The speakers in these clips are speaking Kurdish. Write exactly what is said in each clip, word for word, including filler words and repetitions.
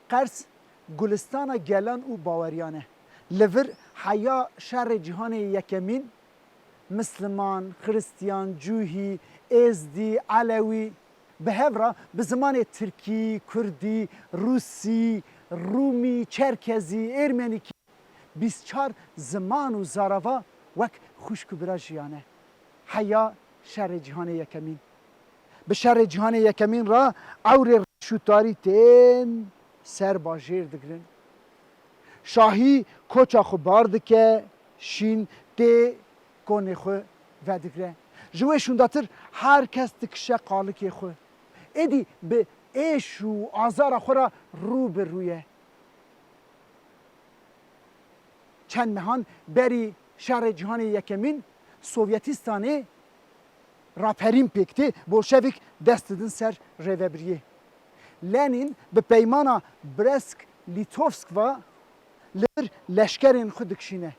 Qers gulistana gelan û baweriyan e. Li vir heya şerê cîhanê yekemîn, Misliman, Xiristiyan, Cuhî, Êzdî, Elewî bi hev re bi zimanê Tirkî, Kurdî, Rûsî, Rûmî, Çerkezî, Êrmenîkî, bîst çar ziman û zarava wek xwişk û bira jiyane. Heya şerê cîhanê yekemîn. Bi şerê cîhanê yekemîn re ewrê reş û tarî tên ser bajêr digirin. Şahî koça xwe bar dike, şîn tê konê xwe vedigre. Ji wê şûndatir her kes dikişe qalikê xwe. Êdî bi êş û azara xwe re rû bi rû ye. Çend mehan berî şerê cîhanê yekemîn Sovyetistanê raperîn pêk tê, bolşevîk dest didin ser rêvebiriyê. Lenîn bi peymana Brest-Litovsk ve li vir leşkerên xwe dikişîne.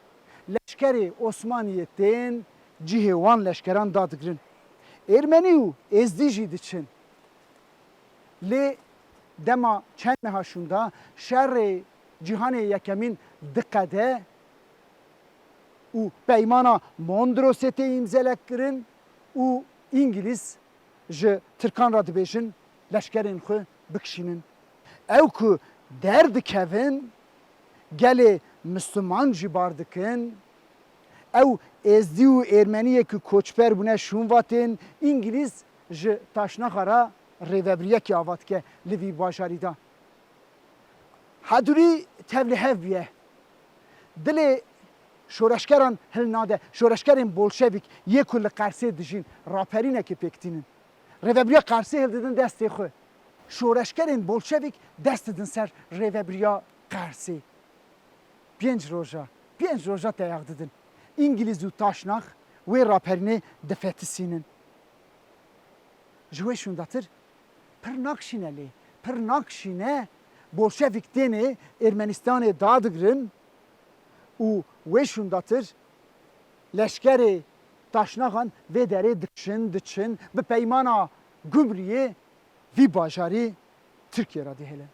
Leşkerê Osmaniyê tên cihê wan leşkeran dadigirin. Êrmenî û Êzdî jî diçin. Lê dema çend meha şûnda şerê cîhanê yekemîn diqede û peymana Mondrosê tê îmzelek kirin û Îngilîz ji Tirkan re dibêjin leşkerên xwe bikişînin. Ew ku derdikevin, gelê Misliman jî bar dikin. Ew Êzdî û Êrmeniyê ku koçber bûne şûn ve tên, Îngilîz ji Taşnaxa re rêvebiriyekê ava dike li vî bajarî de. Hedûrî tevlîhev bûye. Dilê şoreşgeran hilnade. Şoreşgerên bolşevîk yê ku li Qersê dijîn, raperînekê pêk tînin. Rêvebiriya Qersê hildidin destê xwe. Şoreşgerên bolşevîk dest didin ser rêvebiriya Qersê. Pênc roja, pênc roja teyax didin. Îngilîz û Taşnax wê raperînê difetisînin. Ji wê şûndatir pir nakişîne lê, pir nakişîne bolşevîk tênê Ermenistanê dadigrin û wê şûndatir leşkerê Taşnaxan vê derê dikişin, diçin, bi peymana Gumriyê vî bajarî Tirkiye re dihêlin.